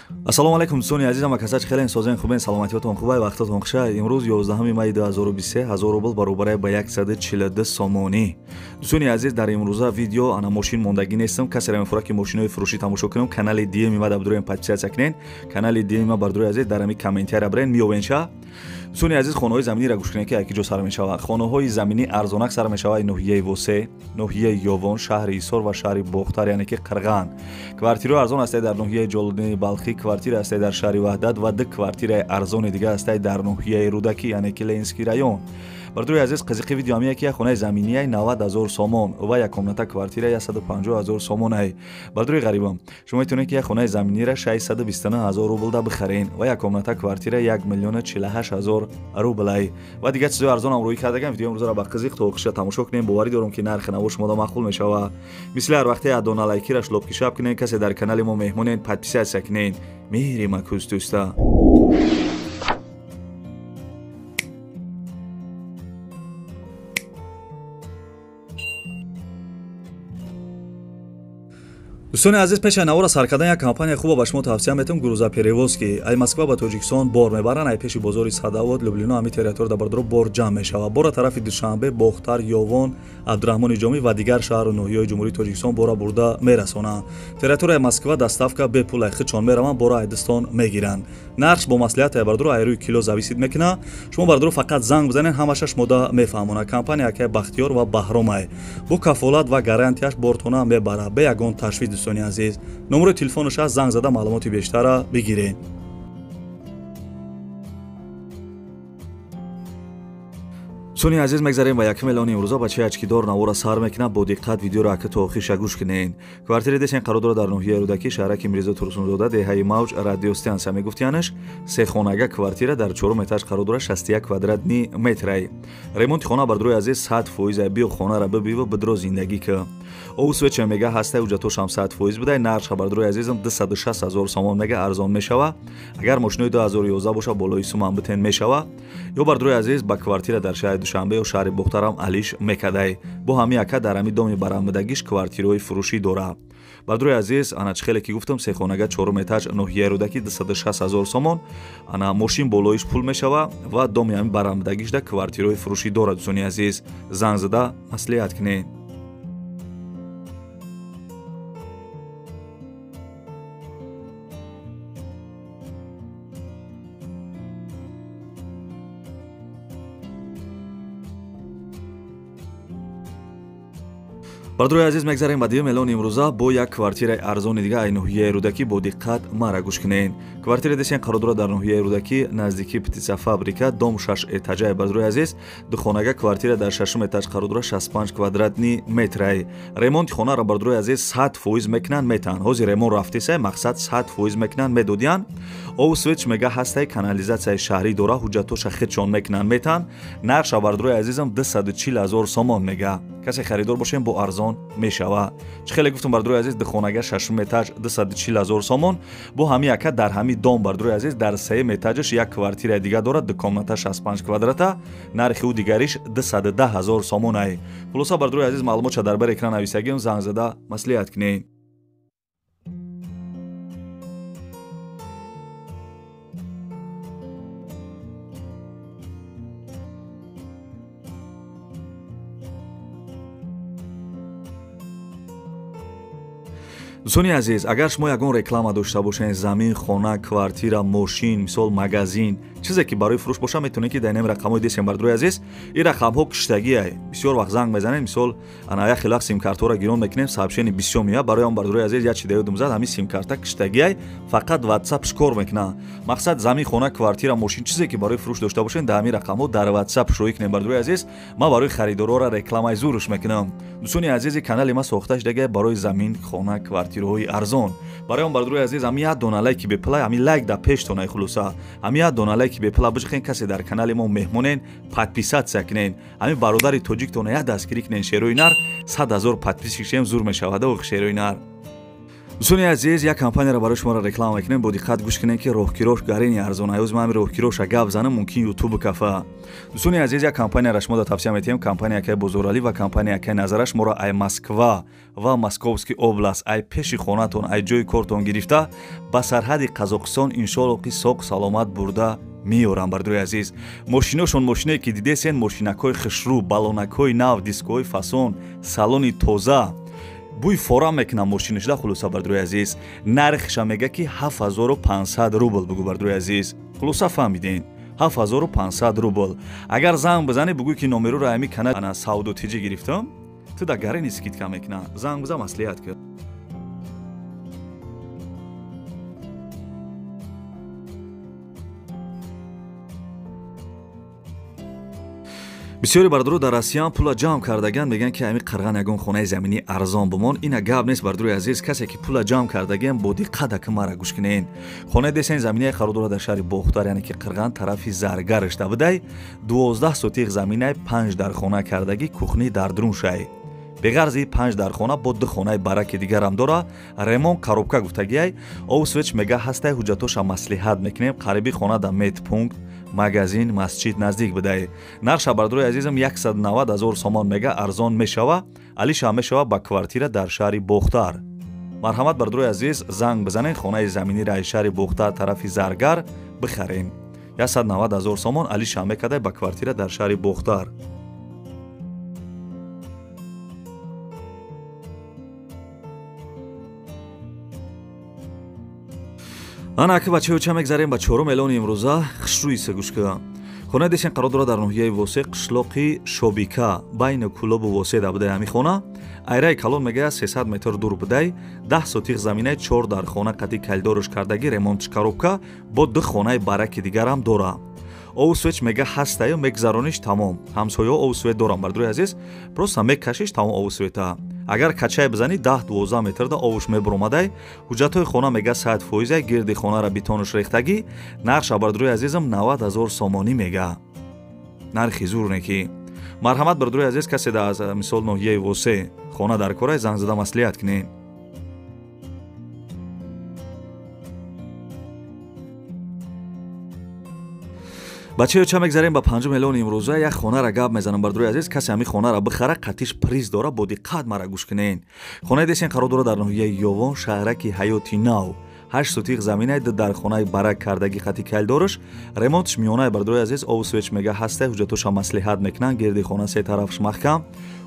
Ассалому алайкум дӯстони азизам ва касач хелен созен хубен саломатиётон хубай вақтотон хуша. Имрӯз 11 май 2023 1000 рубл баробари ба 142 сомонӣ. Дӯстони азиз, дар имрӯза видео ана мошин мондагӣ нестам. Касеро мефурад ки мошинои фурӯшӣ тамошо кунам, канали DM ма дабдуроем подписаться кунен. Канали DM ма бардурои азиз дар ами комментария бирен миёвенша. Дӯстони азиз, хонаҳои заминиро гӯш кунед ки яки ҷо сар мешавад. Хонаҳои заминӣ арзонак сар мешавад ноҳияи Восе, ноҳияи Ёвон, шаҳри Исор ва шаҳри Бохтар, яъне ки Қирған. Квартираҳои арзон ҳастанд дар ноҳияи Ҷолуддини Балхӣ, квартира ҳастанд дар шаҳри Ваҳдат ва ду квартираи арзони дигар ҳастанд дар ноҳияи Рӯдакӣ, яъне ки Ленинский район. Бардурои азиз, қизиқи видео ҳам яке хонаи заминияи 90 0 сомон ва як комната квартира 150 0 сомонай. Бардурои ғарибам, шумо метавонед ки як хонаи заминиро 629 0 рубл да бихарен ва як комната квартира 1 048 000 рублай. Ва дигар чизҳои арзон ҳам рӯй кардагам. Видео имрӯзаро ба қизиқ то охиша тамошо кунем. Боварӣ дорам ки нархи наво шумода маъқул мешавад. Мисли ҳар вақте адона лайкира шлопкишаб кунен, касе дар канали мо меҳмонен подписаться кунен. Меҳри макӯз дӯста. Дӯстони азиз, пеш аз навора сар кардан як компания хуба ба шумо тавсия метавам, грузоперевозки. Ай Москва ба Тоҷикистон бор мебаранд, ай пеши бозори Садовод, Люблино, ҳами территория бардоро бор ҷамъ мешавад. Бора тарафи Душанбе, Бохтар, Ёвон, Абдураҳмони Ҷомӣ ва дигар шаҳру ноҳияҳои Ҷумҳурии Тоҷикистон бора бурда мерасонанд. Территорияи Москва доставка бепул, ай худшон мераванд, бора айдистон мегиранд. Нархш бо маслиҳат ай бардоро ай рӯи кило зависит мекунад. Шумо бардоро фақат занг бизанед, ҳамаша шумода мефаҳмонад. Компания акай Бахтиёр ва Баҳромай бо кафолат ва гарантияш бортона мебарад, бе ягон ташвиш. Дӯстони азиз, номерои телефонаш аст, занг зада маълумоти бештарро бигиред. Дӯстони азиз, мегзарем ба 1 миллиони имрӯза. Бачаи ачкидор навора сар мекунад. Бо диққат видеоро ака то охирша гӯш кунед. Квартираи десен қарор дорад дар ноҳияи Рӯдакӣ, шаҳраки Мирзо Турсунзода, деҳаи Мавҷ, радиостансия мегуфтиянаш. Се хонага квартира дар чорум этаж қарор дорад, 61 квадратни метрай. Ремонти хона бардурои азиз 100%. Биё хонара бибиву бидро зиндагӣ ки. Обу свеча мега ҳастай, ҳуҷҷатошам 100% будай. Нархша бардурои азизам 260 0 сомон мега, арзон мешава. Агар мошинои 2011 боша, болои сумам битен мешава. Ё бардурои азиз, ба квартира дар шаҳри Душанбе ё шаҳри Бохтарам алиш мекадай. Бо ҳами ака дар ҳами доми барамдагиш квартираҳои фурӯшӣ дорад. Бардурои азиз, ана чӣ хеле ки гуфтам, се хонага чорум этаж, ноҳияи Рӯдакӣ, 260 0 сомон. Ана мошин болоиш пул мешава ва доми ҳами барамдагишда квартираҳои фурӯшӣ дорад. Дӯстони азиз, занг зада маслиҳат кунед. Бардурои азиз, мегзарем ба 2 миллион имрӯза бо як квартираи арзони дига ай ноҳияи Рӯдакӣ. Бо диққат мара гӯш кунед. Квартираи десен қарор дорад дар ноҳияи Рӯдакӣ, наздики птицафабрика, дом 6 этажаи. Бардурои азиз, духонага квартира дар шашум этаж қарор дорад, 65 квадратни метрай. Ремонти хонаро бардурои азиз 100% мекунанд, метаҳанд. Ҳозир ремонт рафтесай, мақсад 100% мекунанд, медодиянд. Обу свеч мега ҳастай, канализатсияи шаҳрӣ дора, ҳуҷҷатоша худшон мекунанд, метаҳанд. Нархша бардурои азизам 240 0 сомон мега. Касе харидор бошем, бо арзон мешава. Чӣ хеле гуфтам бардурои азиз, духонага шашум этаж 240 0 сомон. Бо ҳами ака дар ҳами дом бардурои азиз дар сеюм этажаш як квартираи дига дорад, ду комната 65 квадрата, нархи ӯ дигариш 210 0 сомонай. Хулоса бардурои азиз, маълумотша дар бар экран нависагим, занг зада маслиҳат кунед. Дӯстони азиз, агар шумо ягон реклама дошта бошед, замин, хона, квартира, мошин, мисол магазин, чизе ки барои фурӯш боша, метавонед ки дар ин рақамҳои десем бардурои азиз, ин рақамҳо киштагиай. Бисёр вақт занг мезанед, мисол ана як хел вақт симкартҳоро гирон мекунем, сообщение бисёр меояд. Барои он бардурои азиз як чи даёдум зад, ҳамин симкарта киштагиай, фақат WhatsApp шкор мекунад. Мақсад замин, хона, квартира, мошин, чизе ки барои фурӯш дошта бошед, дар ҳамин рақамҳо дар WhatsApp шӯӣ кунед бардурои азиз. Ман барои харидорора рекламаи зурш мекунам. Дӯстони азиз, канали ма сохта шудагиай барои замин, хона, квартираҳои арзон. Барои он бардурои азиз, ҳамин як дона лайки бепула, ҳамин лайк дар пештонаи хулоса, ҳамин як дона лайки бепула бижихен, касе дар канали мо меҳмонен, подписаться кунен. Ҳамин бародари тоҷиктона як дастгирӣ кунен. Шерои нар 100 000 подписчик шем, зур мешавад. Ох, шерои нар. Дӯстони азиз, як компанияро барои шуморо реклама мекунем, бо диққат гӯш кунед, ки роҳкирош гарини арзон. Аюз ман роҳкироша гап занам, мумкин ютуб кафа. Дӯстони азиз, як компанияро шумо тавсия метиҳем, компания акай Бозоралӣ ва компания акай Назараш моро ай Москва ва Московский област, ай пеши хонатон, ай ҷои кортон гирифта ба сарҳади Қазоқистон иншоалло ки соқ саломат бурда меорам. Бардои азиз, мошиношон мошине ки дидесен, мошинакҳои хушрӯ, балонакҳои нав, дискҳои фасон, салони тоза, бӯй фора мекунам мошинашда. Хулоса, бардои азиз, нархша мега ки 7500 рубл. Бугӯ, бардои азиз, хулоса фаҳмиден, 7500 рубл. Агар занг бизанӣ, бугӯ ки номеруро ами кана ана савдо тиҷи гирифтам, ту да гарини скидка мекуна. Занг биза, маслиҳат кар. Бисёри бардоро дар Россияам пула ҷамъ кардаган, мегӯянд ки ами қирған ягон хонаи заминӣ арзон бимон. Ина гап нест, бардори азиз. Касе ки пула ҷамъ кардагиам, бо диққат ака мара гӯш кунед. Хонаи десен заминае қарор дорад дар шаҳри Бохтар, яъне ки Қирған тарафи Заргарышта будай. 12 сотиқ заминай, 5 дар хона кардагӣ, кухни дар дуруншай. Беғарзи 5 дар хона бо 2 хонаи бараки дигарам дора. Ремонт коробка гуфтагиай, овсвеч мега ҳастай, ҳуҷҷатоша маслиҳат мекунем. Қариби хона да медпункт, магазин, масҷид наздик будай. Нарша, бардорои азизам, 190 000 сомон мега, арзон мешава, алиша мешава ба квартира дар шаҳри Бохтар. Марҳамат, бардорои азиз, занг бизанед, хонаи заминиро аз шаҳри Бохтар тарафи Заргар бихарен. 190 000 сомон алиша мекардай ба квартира дар шаҳри Бохтар. Ана аки бачаё, ча мегзарем ба чорум эълони имрӯза. Хушрӯи сегӯшка. Хонаи десен қарор дорад дар ноҳияи Восе, қишлоқи Шобика, байни Кӯлобу Восе да будай. Ҳами хона айраи калон мегӯяд 300 метр дур будай. 10 сотиқ заминаи, 4 дар хона қати калидорш кардагӣ, ремонтш коробка, бо 2 хонаи бараки дигарам дора. Овсвеч мега ҳастаю, мегзарониш, тамом. Ҳамсояҳо овсвет дорам, бардорои азиз, просто мекашиш, тамом овсвета. Агар качай бизанӣ, 10-12 метрда овуш мебуромадай. Ҳуҷҷатҳои хона мега 100%, гирди хонара бетонуш рехтагӣ. Нархша, бардорои азизам, 90 000 сомонӣ мега. Нархи зур неки. Марҳамат, бардорои азиз, касе да аз мисол ноҳияи Восе хона дар корай, занг зада маслиҳат кунед. Бачаё, ча мегзарем ба панҷум эълони имрӯза. Як хонара гап мезанам, бардорои азиз. Касе ҳами хонара бихара, қатиш приз дора, бо диққат мара гӯш кунед. Хонаи десен қарор дорад дар ноҳияи Ёвон, шаҳраки Ҳаёти Нав. 8 сотиқ заминай, 2 дар хонаи барак кардагӣ қати калидорш, ремонтш миёнаи, бардорои азиз, овсвеч мега ҳастай, ҳуҷҷатоша маслиҳат мекунанд. Гирди хона се тарафш маҳкам,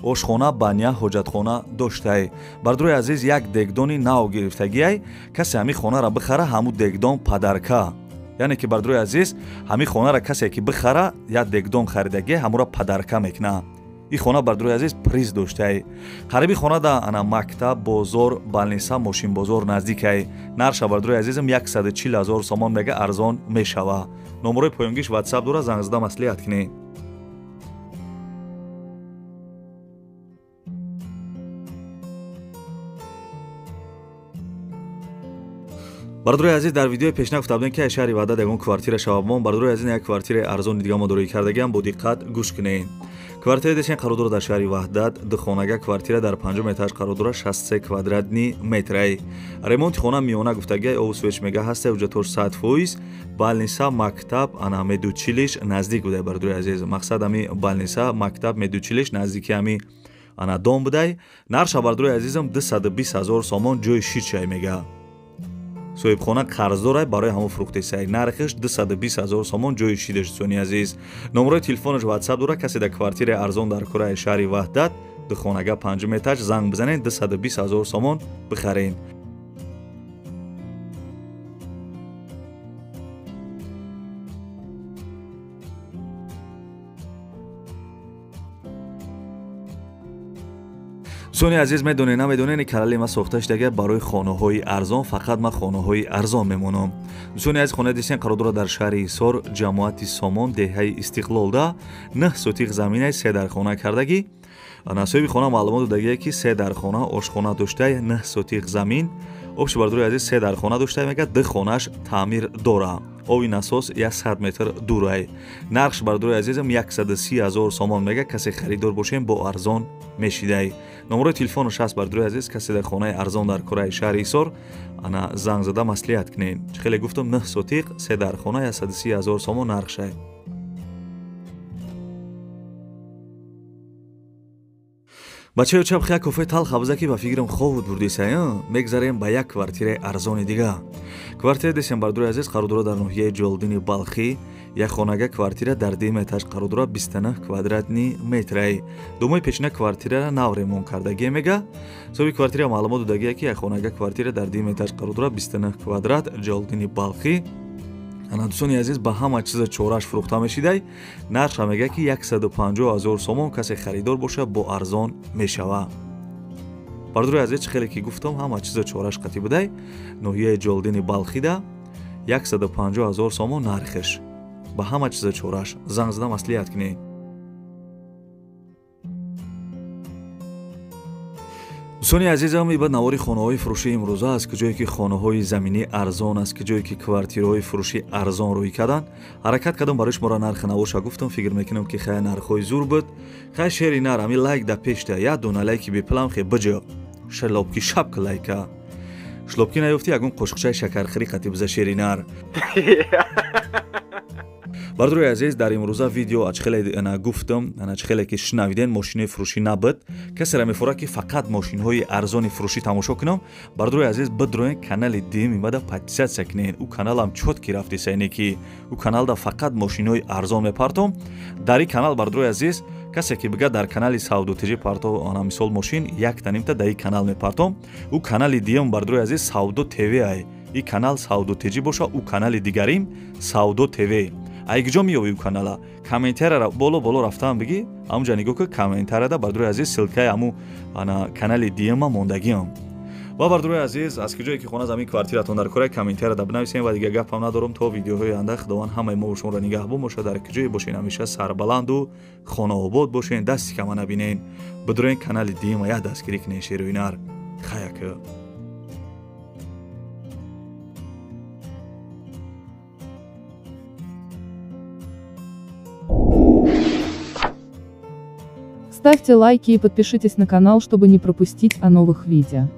ошхона, баня, ҳоҷатхона доштай. Бардорои азиз, як дегдони нав гирифтагиай. Касе ҳами хонара бихара, ҳаму дегдон падарка. Яъне ки, бардорои азиз, ҳамин хонара касе ки бихара, як дегдон харидагӣ, ҳамура падарка мекуна. Ин хона, бардорои азиз, приз доштай. Қариби хона да ана мактаб, бозор, балниса, мошинбозор наздикай. Нарша, бардорои азизам, 140 000 сомон мега, арзон мешава. Номерои поёнгиш ватсап дора, занг зада маслиҳат кунед. Бардорои азиз, дар видеои пешна гуфта будем, ки аз шаҳри Ваҳдат ягон квартира шавабмон. Бардорои азиз, як квартираи арзони дига мо дороӣ кардагиам, бо диққат гӯш кунед. Квартираи десен қарор дорад дар шаҳри Ваҳдат, духонага квартира дар панҷум этаж қарор дорад, 63 квадратни метрай. Ремонти хона миёна гуфтагиай, овсвеч мега ҳастай, ҳуҷҷатош 100%, балниса, мактаб, ана медучилиш наздик будай, бардорои азиз. Мақсад ами балниса, мактаб, медучилиш наздики ами ана дом будай. Нарша, бардорои азизам, 220 000 сомон ҷои шичай мега. Соҳибхона қарздорай, барои ҳамон фурӯхтесай. Нархиш 220 000 сомон ҷои шидаш, дӯстони азиз. Номерои телефонаш ватсап дора. Касе дар квартираи арзон дар кораи шаҳри Ваҳдат, духонага панҷум этаж, занг бизанед, 220 000 сомон бихаред. Дӯстони азиз, медонед намедонед, канали ма сохта шудага барои хонаҳои арзон, фақат ман хонаҳои арзон мемонам. Дӯстони азиз, хонаи десен қарор дорад дар шаҳри Ҳисор, ҷамоати Сомон, деҳаи Истиқлолда, 9 сотиқ заминаи, 3 дар хона кардагӣ. Соҳиби хона маълумот додагие, ки 3 дар хона, ошхона доштай, 9 сотиқ замин, Общий бардори азиз се дар хона дошта мега, ду хонаш таъмир дора. Ови насос 100 метр дурай. Нархш бардори азизам 130 000 сомон мега, касе харидор бошем бо арзон мешидай. Номерои телефонаш ҳаст бардори азиз, касе дар хонаи арзон дар кораи шаҳри Ҳисор ана занг зада маслиҳат кунед. Чӣ хеле гуфтам 9 сотиқ, се дар хона 130 000 сомон нархшай. Бачаё чап як кофе талх абза ки ба фикрам ховуд бурдисая, мегзарем ба як квартираи арзони дига. Квартира десем бардори азиз қарор дорад дар ноҳияи Ҷолдини Балхӣ, як хонага квартира дар дуюм этаж қарор дорад 29 квадратни метрай. Думои пешина квартирара нав ремонт кардагие мега. Соҳиби квартира маълумот додагие ки як хонага квартира дар дуюм этаж қарор дорад 29 квадрат Ҷолдини Балхӣ. Ана дӯстони азиз ба ҳама чиза чораш фурӯхта мешидай. Нархша мега ки 150 000 сомон, касе харидор боша бо арзон мешава. Бардори азиз чӣ хеле ки гуфтам ҳама чиза чораш қатӣ будай. Ноҳияи Ҷолдини Балхида 150 000 сомон нархеш. Ба ҳама чиза чораш занг зада маслиҳат кунед. Дӯстони азизам, ибад навори хонаҳои фурӯшии имрӯза аст, ки ҷое ки хонаҳои заминӣ арзон аст, ки ҷое ки квартираҳои фурӯшӣ арзон рӯй карданд. Ҳаракат кардам барои шуморо нархи наворша гуфтам, фикр мекунам ки хай нархҳои зур буд. Хай шери нар, ами лайк да пешта, як дона лайки бепулам хе биҷо. Шлобки шапка лайка. Шлобки наёфти ягон қошуқчаи шакархӯрӣ қатӣ биза шери нар. Бардори азиз, дар имрӯза видео ачи хеле ана гуфтам, ана чӣ хеле ки шунавиден, мошинои фурӯшӣ набуд. Касеро мефорад ки фақат мошинҳои арзони фурӯшӣ тамошо кунам. Бардори азиз, бидроен канали дуюми мада подписаться кунед. Ӯ каналам чётки рафтиса, ине ки ӯ каналда фақат мошинҳои арзон мепартом. Дар ин канал бардори азиз, касе ки бига дар канали Савдо ТЖ парто, ана мисол мошин яктанимта дар ин канал мепартом. Ӯ канали дуюм бардори азиз Савдо ТВ ай. Ин канал Савдо ТЖ боша, ӯ канали дигарим Савдо ТВ. Ай куҷо меёбӣ ӯ канала? Комментарияра боло боло рафтаам бигӣ, ҳамунҷа нигоҳ кун, комментарияда бардори азиз ссылкаи ҳаму ана канали дуюма мондагиам. Ва бардори азиз, аз куҷое ки хона замин квартиратон дар кора, комментарияда бинависем ва дигар гапам надорам то видеоҳои оянда. Худованд ҳамаи мо шуморо нигаҳбон бошад, дар куҷое бошен ҳамеша сарбаланду хонаобод бошен, дасти кама набинен. Бидроен канали дуюма як дастгирӣ кунен шерӯи нар. Хаяка. Ставьте лайки и подпишитесь на канал, чтобы не пропустить о новых видео.